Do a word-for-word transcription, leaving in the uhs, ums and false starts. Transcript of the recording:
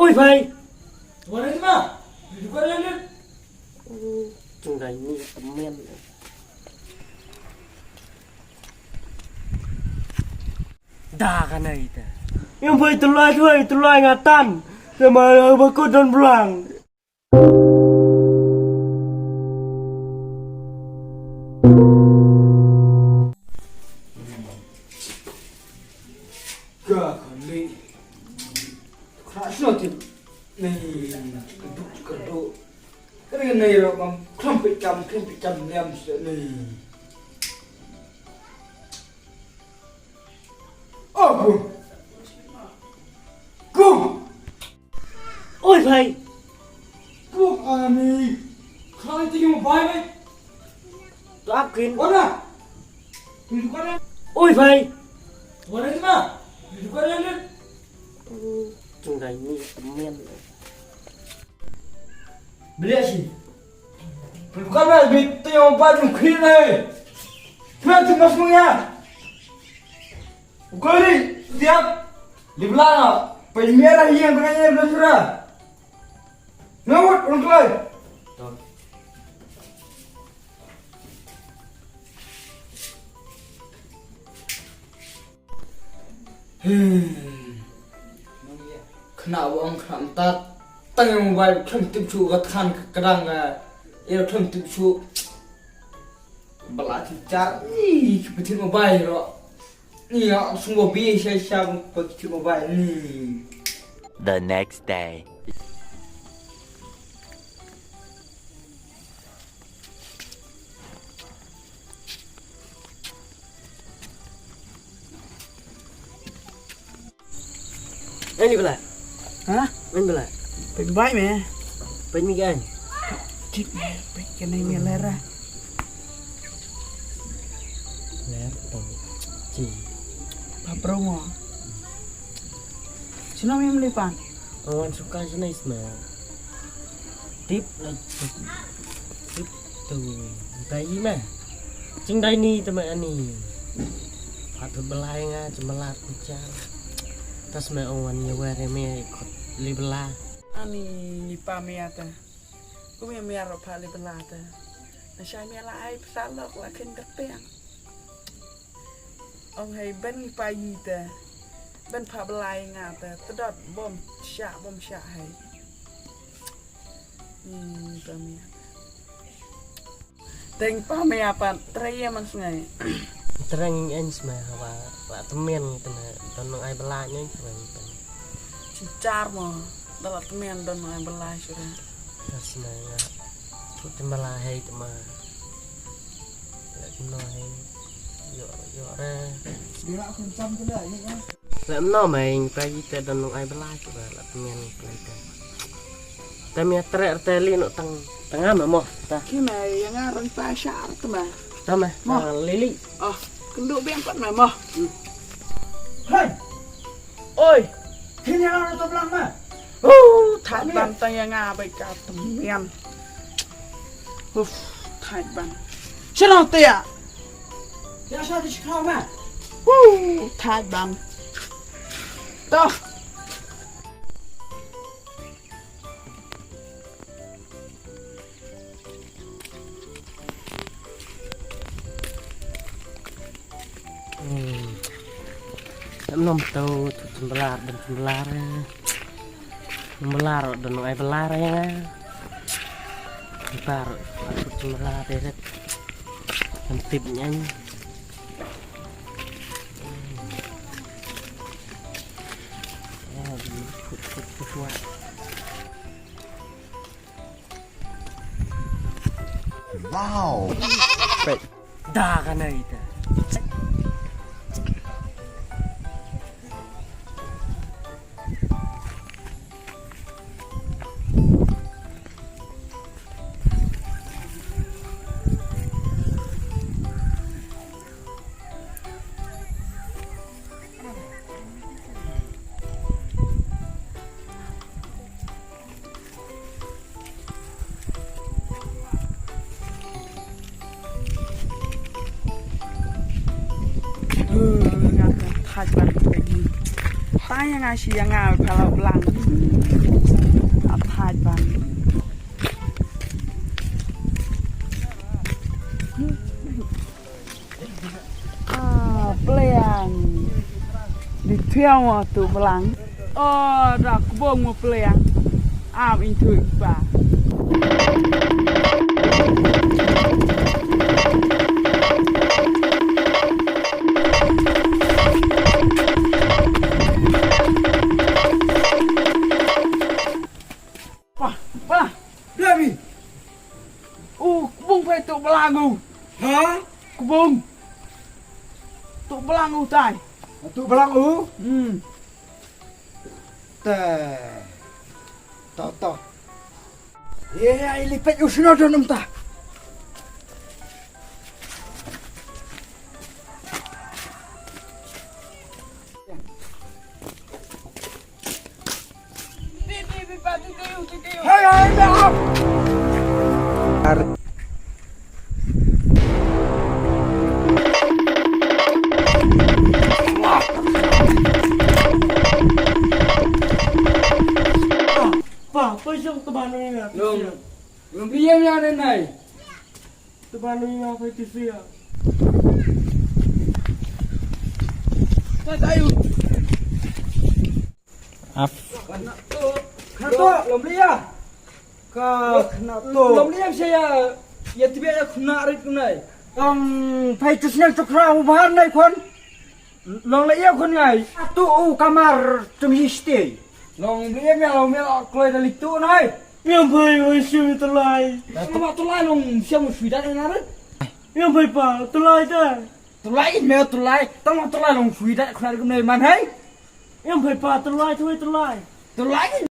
Oi, bhai. Wan ma. Di dukan lan. Chung dai ni temen. Da ka nai ta. Yang bhai, tulai, tulai, tulai ngatan. Sama ba ko don blang. Ka kali. Khra sno ti. Ni, keduk, keduk. Kali ni ro kam khlem pit kam, khlem pit kam niam sno ni. Oh, kum. Kum. Oi, bhai. Kum ani. Khai ti mo bhai, bhai. To ap kin. Wana. Ni dukan. Oi, bhai. Wana ti ma. Ni dukan ni. Chung dai ni temen. Beli si. Bukan lah bit tu yang obat mungkin ni. Kena tu mas punya. Ukuri, siap. Di belakang. Penyerah yang kena yang berserah. Ngawut, orang tuai. Hmm. Kena wang kena tat. Tang yang mobile khlem tip shu ka than ka kedang ka. Ira khlem tip shu. Bala ti char. Ih, ki petin mobile ro. Ni ya sungguh bi sha sha ki petin mobile ni. The next day. Ani bala. Ha? Ani bala. Pek bai me. Pek mi gan. Cik me, pek kene me lera. Ler to. Ci. Pa promo. Sino me melipan. Awan suka sini isma. Tip la tip. Tip tu. Dai ni ma. Ching dai ni te ma ani. Patu belai nga ching belai kuchar. Tas ma awan ya ware me kot li bela. Ani pa me ata. Ku me me ro pa li bela ta. Na shai me la ai psalok la kin ketiang. Ong hei ben ngi pa yi te. Ben pha belai nga te. Tedot bom sha bom sha hei. Hmm, ta mia. Teng pa mia pat trei ye man sngai. Trei ngi en sma hawa la temen te me don nong ai belai ngi trei te. Char mo. Da la temen don nong ai belai sure. Tas na nga. Tut te belai hei te ma. Lek no hei. Yo, yo re. Bila kun cham tu dah, ya kan? Lek no mai pa yi te don nong ai belai tu ba la temen play te. Te mia tre te li no tang tang ama mo. Ta. Ki mai ya nga rang pa sha te ma. Ta ma. Mo. Ah, lili. Oh, kendu biang pat ma mo. Hai. Oi. Kini orang tu belang ma. Uh, thait ban tang ya nga bai ka temian. Uf, thait ban. Sino tia? Ya sa di sekolah ma. Uh, thait ban. Toh. Hmm. Em nom tau tu chembelar dan chembelar. Chembelar dan ai belar ya. Ntar aku chembelar deret. Em tip nyan. Oh, di kut kut kut. Wow. Pek. Da ka nai ta. Nga ka thaj ban pek ni. Ta ya nga shi ya nga pala blang. Ïa mo tu blang. O, da kbong mo pliang. Am in tu ba. Pa, pa. Dami. U kbong phai tu blang u. Ha? Kbong. Tu blang u tai. Tu blang u? Hmm. Te. To, to. Ye, ai lipet u sno don um ta. Hai, hai, dah. Pa, pa, jom teman ni. Long, long, liam ya, Nenai. Teman ni apa itu sih ya? Ap. Kena tu. Kena tu. Lom liam. Ka kena tu. Lom liam saya. Ya tiba ya kena rit kunai. Long phai tu snem tu kra u bahar nai kon. Long la ïa khun ngai. Tu u kamar tum hi stay. Long bli em ya long mel kloi da lik tu nai. Ïa phai oi shu tulai. Long ma tulai long siam shu da na re. Ïa phai pa tulai da. Tulai in me tulai. Tang ma tulai long shu da khna kum nei man hai. Ïa phai pa tulai tu tulai. Tulai.